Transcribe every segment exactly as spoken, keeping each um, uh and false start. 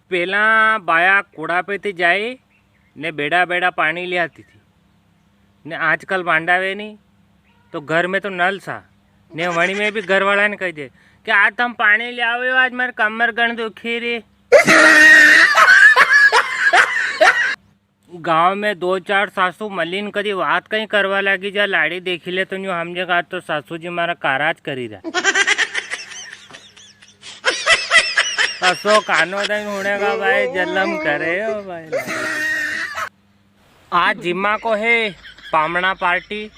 पेला बाया कूड़ा पे थी जाई ने बेड़ा बेड़ा पाणी ले आती थी, ने आजकल मांडा वे नी तो घर में तो नल सा, ने वणी में भी घर वाला ने कही दे कि आज तम पाणी ले आओ, आज मारे कमर गण दुखी री। गांव में दो चार सासू मलीन कदी बात कई करवा लागी जा, लाड़ी देखी ले तो न्यू हमजे का आज तो सासू जी मारा काराज करी रहा। असो कानो दई हुणेगा भाई, जलम करे ओ भाई। आज जिम्मा को है पामणा पार्टी,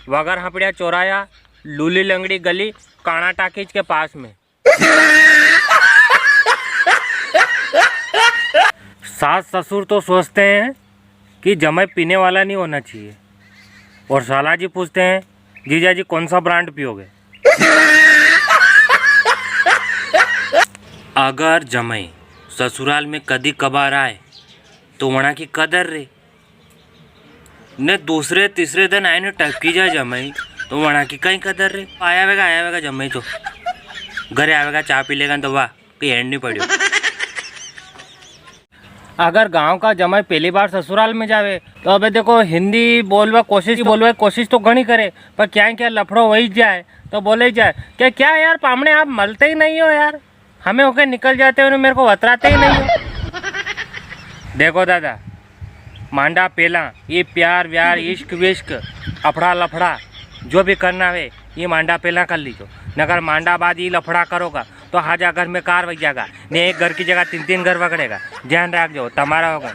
वगर हपड़िया चौराया, लूली लंगड़ी गली, काणा टाकीज के पास में। सास ससुर तो सोचते हैं कि जमाई पीने वाला नहीं होना चाहिए, और साला जी पूछते हैं, "जीजा जी कौन सा ब्रांड पियोगे?" अगर जमाई ससुराल में कदी कबार आए तो वणा की कदर रे, ने दूसरे तीसरे दिन आए ने टपकी जाए जमाई, तो वणा की कई कदर रे। आया वेगा, आया वेगा जमाई तो, घरे आवेगा, चा पी लेगा तो वाह, कोई एंड नहीं पड़ियो। अगर गांव का जमाई पहली बार ससुराल में जावे, तो अबे देखो, हिंदी बोलवा कोशिश, बोलवा कोशिश तो घणी करे, पर क्या क्या लफड़ो वही जाए, तो बोले ही जाए, "क्या, क्या यार पामणे, आप मलते ही नहीं हो यार, हमें होके निकल जाते हो, मेरे को वतराते ही नहीं हो।" देखो दादा, मांडा पेला ये प्यार व्यार, इश्क विश्क, अफड़ा लफड़ा, जो भी करना है, ये मांडा पेला कर लीजो। नगर मांडा बाद ये लफड़ा करोगा, तो हाजा घर में कार वग जाएगा, ने एक घर की जगह तीन तीन घर वगड़ेगा। ध्यान रख जाओ, तमारा होगा।